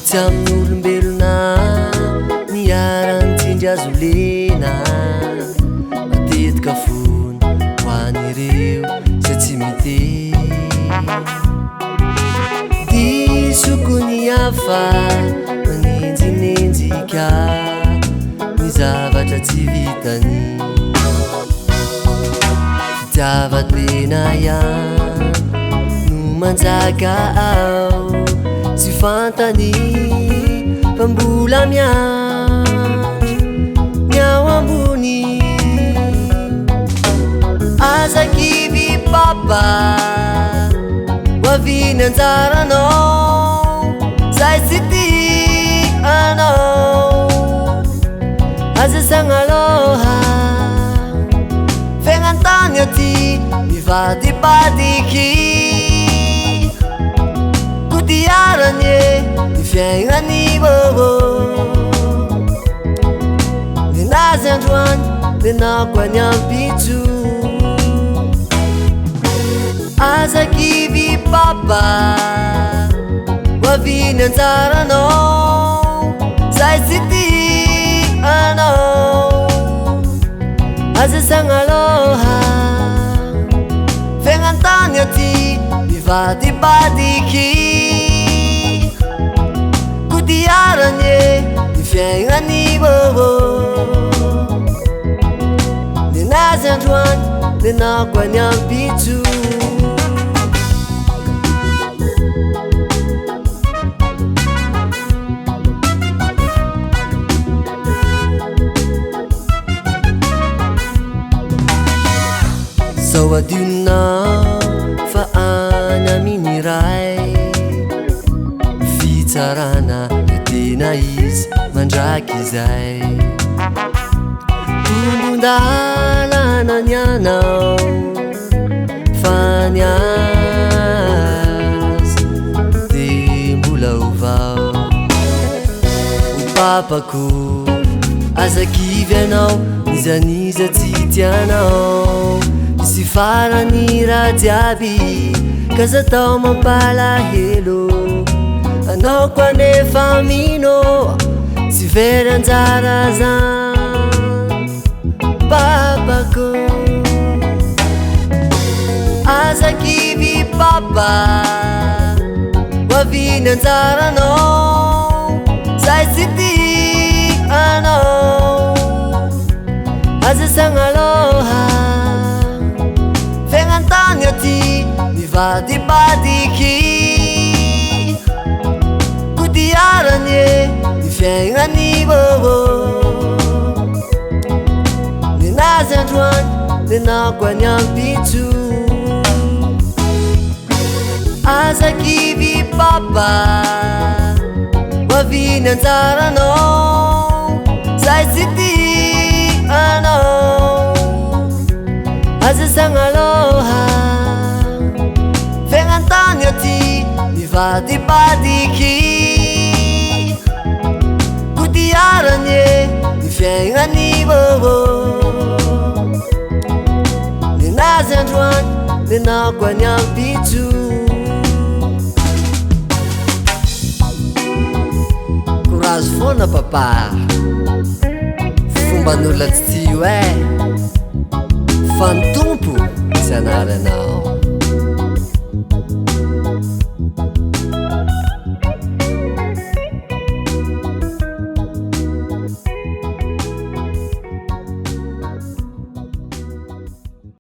Tsy amin'olombelona niharan'ny tsindry hazo lena. Matetika foana ho an'ireo izay tsy miteny. Diso koa ny hafa manenjinenjika ny zavatra tsy vitany. Fitiavan-tena ihany no manjaka ao. Tsy fantany fa mbola miandry ny ao ambony. Aza kivy papa, ho avy ny anjaranao. Zay tsy tia anao, aza sagnaloha. Fiaignan-tany aty mivadibadiky. Kodiarany e ny fiaignany ô. Nenazy androany, nenako any ampitso. Aza kivy papa, ho avy ny anjaranao. Zay tsy tia anao, aza sagnaloha. Fiaignan-tany aty mivadibadiky. Kodiarany e ny fiaignany ô. Nenazy androany, nenako any ampitso. Sao adinonao fa any amin'ny Ray fitsarana tena izy mandrakizay. Tombon-dalana ny anao fa ny azy dia mbola ho vao. Ho papako, aza kivy ianao, n'iza n'iza tsy tianao. Misy farany raha jiaby, ka aza atao mampalahelo. Anao koa nefa mino, tsy very anjara zany papako. Aza kivy papa, ho avy ny anjaranao. Zay tsy tia anao, aza sagnaloha. Fiaignan-tany aty mivadibadiky. Kodiarany e ny fiaignany ô. Nenazy androany, nenako any ampitso. Aza kivy papa, ho avy ny anjaranao. Zay tsy tia anao, aza sagnaloha. Fiaignan-tany aty mivadibadiky. Kodiarany e ny fiaignany ô. Nenazy androany, nenako any ampitso. Courage foana papa, fomban'olona tsy tia io e, fa ny Tompo tsy hanary anao.